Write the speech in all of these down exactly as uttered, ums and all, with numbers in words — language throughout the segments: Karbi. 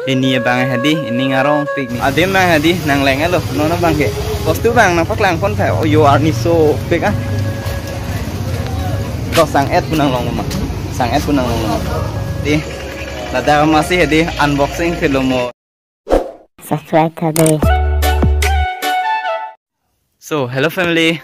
Pini abang hedi, ining arongpik ni. Adim abang hedi, nangleng-etlo, non abang ke. Bostu abang nangpaklangpon tha, oh, yo arni sopik ah. To sang-et pu nanglong ma. Sang-et pu nanglong ma. Di, ladak amatsi hedi, unboxing ke lo mo. Subscribe tha de. So, hello family.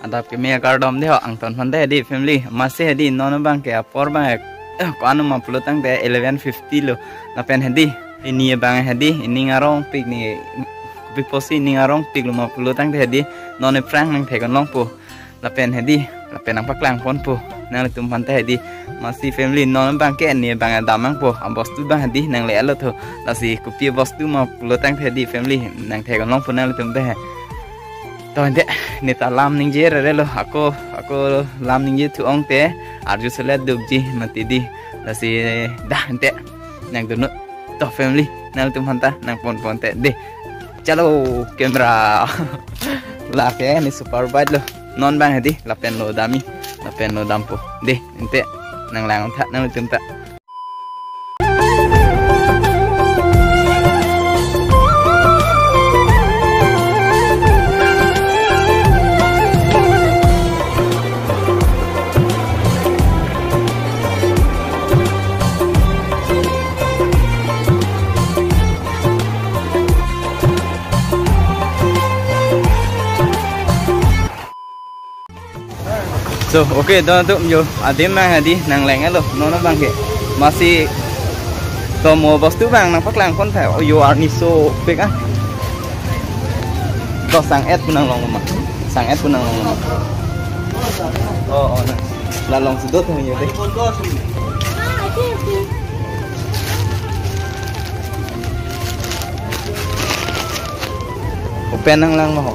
Adap keme akardom de ho, angton aphan ta hedi family. Amatsi hedi non abang ke apor abang, eh, ko-an ma pulo tangte eleven fifty lo. Lapen hedi, pini abang hedi, ining arongpik ni, kopi pusi ining arongpik lo ma pulo tangte hedi, non aphrang nangtheklongpo. Lapen hedi, lapen nangpaklangponpo nanglitum aphan ta hedi. Amatsi family non abang ke ne abang dam nangpo, abostu abang hedi, nangle-etlo tho. Lasi kopi abostu ma pulo tangte hedi family, nangtheklongpo nanglitum ta he. To ante, neta lam ningje rere lo, ako, ako lam ningje thu-ong te, arju selet dukji mati di. Lasi dah ante, nangdunnon. To family, nanglitum aphan ta nangponpon te de. Chalo, camera. Lake ne super bike lo. Non abang hedi, lapen lo damji, lapen lo dampo. De, ante, nanglang tha, nanglitum ta. So, okay, don atum yo, adim abang hedi, nangleng-etlo, non abang ke. Amatsi to mo bostu abang nangpaklangpon tha, oh, yo arni sopik ah. To sang-et pu nanglong ma. Sang-et pu nanglong ma. Oh, oh, na. La longsi do thang yo de. Open nanglang ma ho.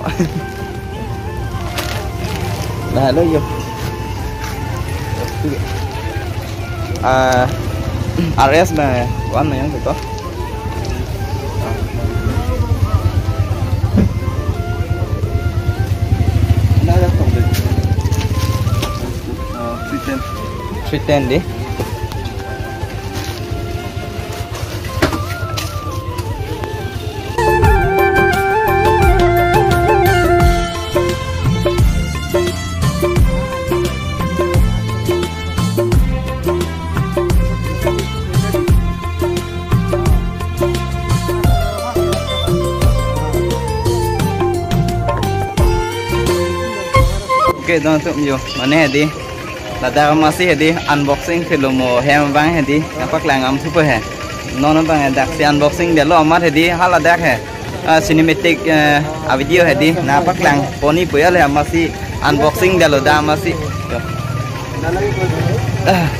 Dah lo yo. Ah, R S na, one na yang ko. Ah, three ten. Three ten de. Okay, don atum yo, mane hedi. Ladak amatsi hedi unboxing ke lo mo hem abang hedi, nangpaklang damthupo he. Non abang daksi unboxing detlo amat hedi, hala dak he. Ah, cinematic, eh, a video hedi, nangpaklangponji pu ya le amatsi unboxing detlo dak amatsi. Yo. Ah,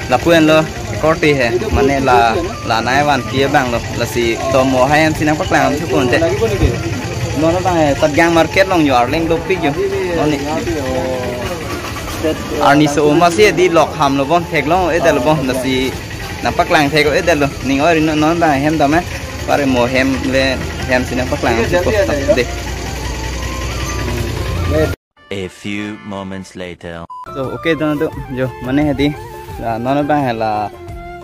lapu-an lo, korte he, mane la, la nai vanpi abang lo, lasi to mo hai hem si nangpaklang damthupo ante. Non abang he, Satgaon market along yo, arleng dopik yo. Non ni. Arni so amatsi hedi lok ham lo bon, theklong-etlo bon, lasi nangpaklang thek-etlo. Ning oi ri non, non abang hem dam eh. Pare mo hem le, hem si nangpaklang damthupo de. A few moments later. So, okay, don atum yo, mane hedi. La, non abang he la.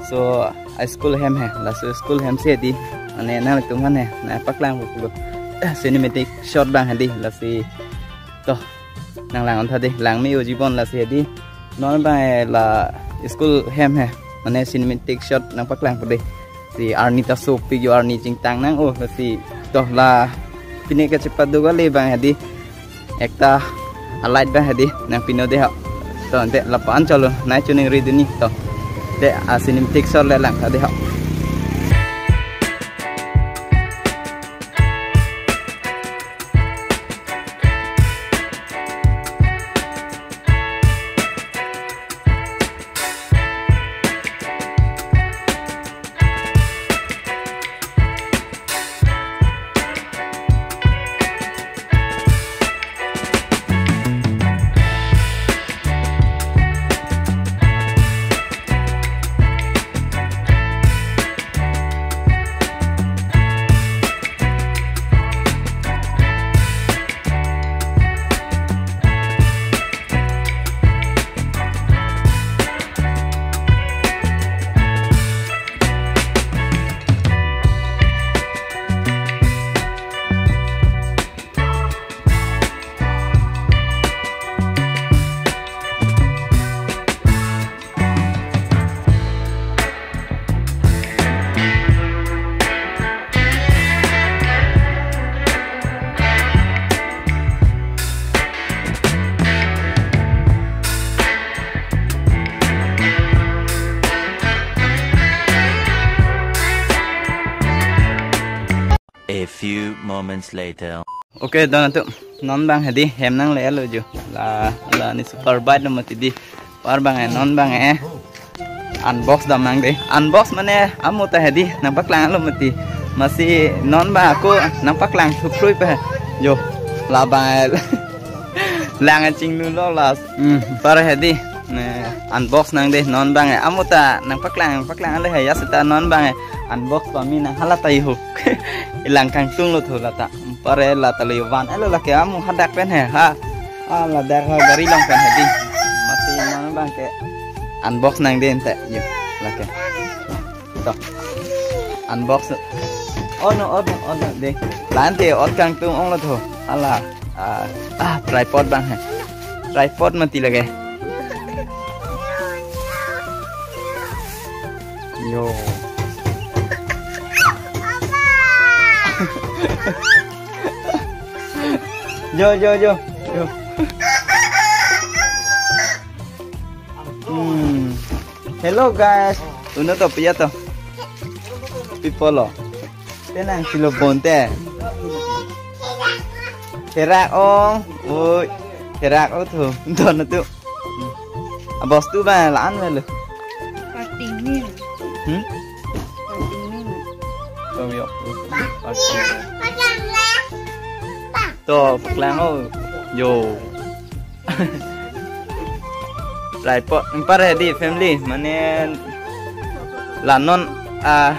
So, a school hem he, laso school hem si hedi. Mane nanglitum aphan he, nangpaklangpo pulo. Cinematic shot abang hedi, lasi. To, nanglang tha de, langme-oji bon lasi hedi. Non abang he la school hem he, mane cinematic shot nangpaklangpo de. Si arni ta sopik yo, arni chingtang nang, oh, lasi. To la pine kachepaduk kali abang hedi. Ekta a light abang hedi, nangpinon de ho. To ante lapu-an cholo, nai choningri dunji to. De a cinematic shot le lang tha de ho. Few moments later. Okay, don atum, non bang hedi hem nangle-etlo jo. La, la ne super bite lo mati di. Par bang eh, non bang eh unbox dam nang de. Unbox mane amu ta hedi nangpaklanglo mati. Masi non bang ako nangpaklang thuphrui pe jo. La bang eh lang chinglu lo la. Hmm, par hedi. Ne, unbox nang de non bang eh. Amu ta nangpaklang, paklang le he ya seta non bang eh. Unbox pame nang hala ta ihu. Ilang kangtung lo thu lata. Pare lata lo van. Elo lake amu hadak pen he ha. Ah, ladak ha gari along pen hedi. Masi non bang ke unbox nang de ente. Yo, lake. To. Unbox. Oh no, oh no, oh no, de. Lante ot kangtung ong lo tho. Ala. Ah, ah, tripod bang he. Tripod mati lage. Yo. Jo, jo, jo. Jo. Hmm. Hello guys. Uno to piya to. People lo. Tenang silo bonte. Therak ong. Oi. Therak o thu. Don atum. Abos tu ba la an velo. Parting ni. Hmm? Parting ni. To yo. Parting. To paklang o. Yo. Tripod, par hedi family, mane la non, ah,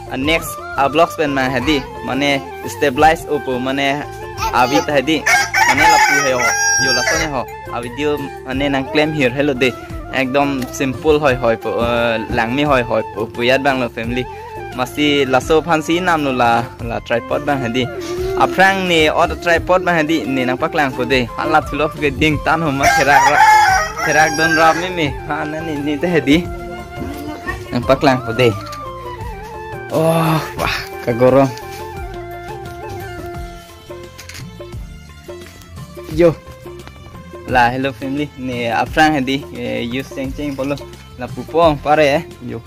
ah, next, ah, vlogs pen ma hedi, mane stabilize upu, mane avi ta hedi, mane lapu he ho, yo lason he ho, a video mane nangklem hir helo de, ekdom simple hoi hoi po, eh, langme hoi hoi po, puyat bang lo family. Masi laso aphan si namlo la, la tripod bang hedi. Aphrang ne ot tripod bang hedi ne nangpaklangpo de. Hala thulo ke ding tan ho ma therak ra. Therak don rap meme. Ha na ne ne te hedi. Nangpaklangpo de. Oh, wah, kagorong. Yo. La, hello family. Ne aphrang hedi, eh, use cheng cheng polo. Lapu po, pare, eh. Yo.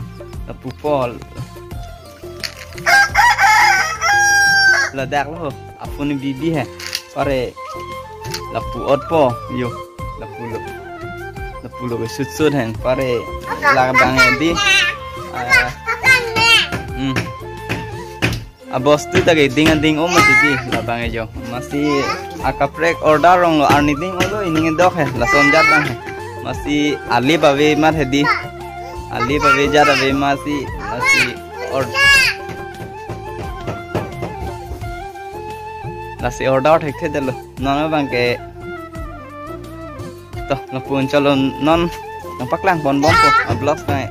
Lapu po. Ladak lo. Aphone bibi he. Pare. Lapu ot po. Yo. Lapu lo. Lapu lo ke sut sut he. Pare. La bang hedi. Ah. Hmm. Abos tu ta ke ding ading o mati di labang ejo. Masi akaprek order rong lo arni ding olo ining dok he lason jat bang he. Masi ali babe mat hedi. Ali babe jat ave masi masi or lasi order thek the delo. Non bang ke To, lapu-an chalo non nangpaklang pon bompo, a vlogs nai.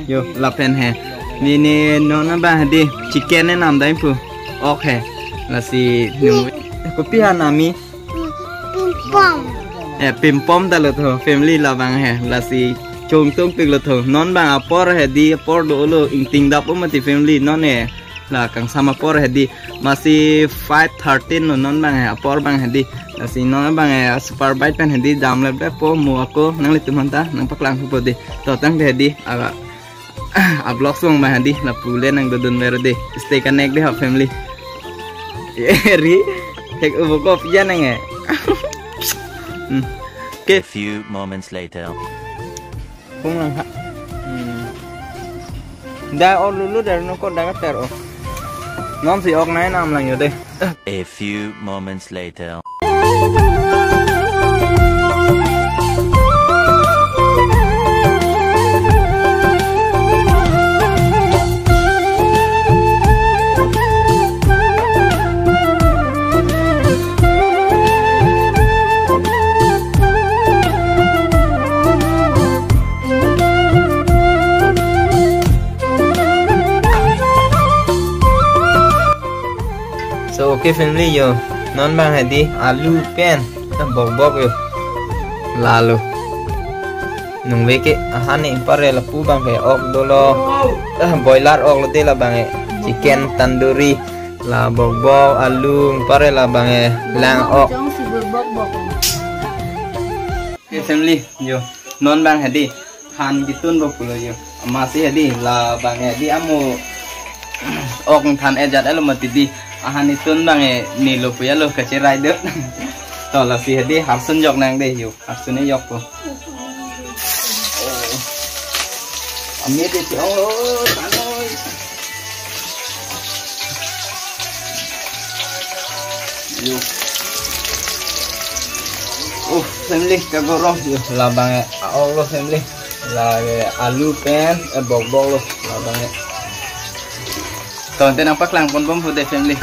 Yo, lapen he. Ne ne non abang hedi chicken ne nam dai pu. Ok he. Lasi nu kopi ha nami. Ping pong. Eh, ping pong ta lo tho, family labang he. Lasi chongtong pik lo tho. Non bang apor hedi, apor dolo, ingting dap o mati family non he. La kangsam apor hedi, masi five thirteen lo non bang he, apor bang hedi. Lasi non bang he, super bike pen hedi dam lep lep po mo ako nanglitum aphanta nangpaklang po de. To tangte hedi, a, a vlogs bang bang hedi, lapu le nangdodun ver de. Stay connect de ha family. Eri, hek ubo kop ya nang he. Hmm. Okay. A few moments later. Kung lang ha. Hmm. Da o lulu dar no ko da ka ter o. Nom si ok nai nam lang yo de. A few moments later. So, okay family yo, non bang hedi alu pen, eh, bok bok yo, lalo. Nung veke ahan ne impar re lapu bang ke ok dolo. Ah, boiler ok lo de labang ke. Chicken tandoori, la bok bok, alu impar re labang ke lang ok. Jong si bok bok. Okay, family, yo. Non bang hedi. Han kitun bo pulo yo. Amatsi hedi labang hedi amo ok than ejat alo mati di. Ahan kitun bang e nilo puya lo kacherai do. To lasi hedi harsun jok nang de yo. Harsun e jok po. Oh. Ami de si oh tanoi. Yo. Oh, family, kagorom yo labang e. Oh, lo family. La e alu pen e bok bok lo labang e. Tonte nangpaklang pon bom pu de family.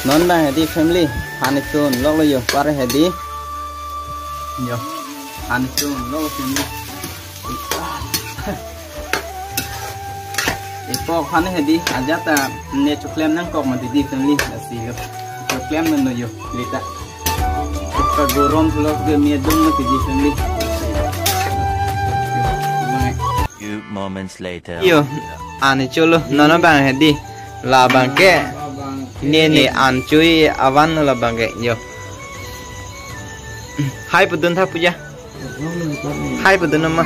Non bang hedi family, han kitun lok lo yo, par hedi. Yo, han kitun lok lo family. Epok han hedi, ajat ta ne choklem nangkok mati di family, lasi lo. Choklem non lo yo, lita. Kagorom lo ke mi adung mati di family. Yo, bang e. Few moments later. Yo, an cholo, non bang hedi. Labang ke. Ne ne an chui avan labang ke. Yo. Hai pudun tha puja. Hai pudun ma.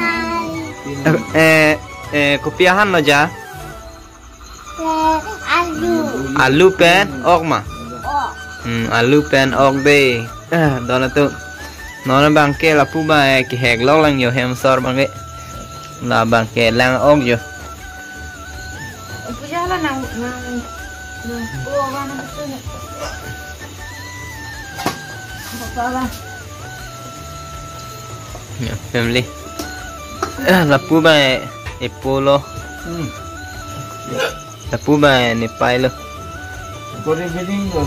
Eh, eh, kopi ahan lo ja. Alu. Alu pen ok ma. Ok. Hmm, alu pen ok de. Eh, dona tu. Non bang ke lapu bang e kehek lok lang yo hem sor bang ke. Labang ke lang ok yo. Puja la nang nang nang. Oh, mana betul ni? Apa apa? Ya, family. Eh, lapu bang e epo lo. Hmm. Lapu bang e nepei lo. Kori biding lo.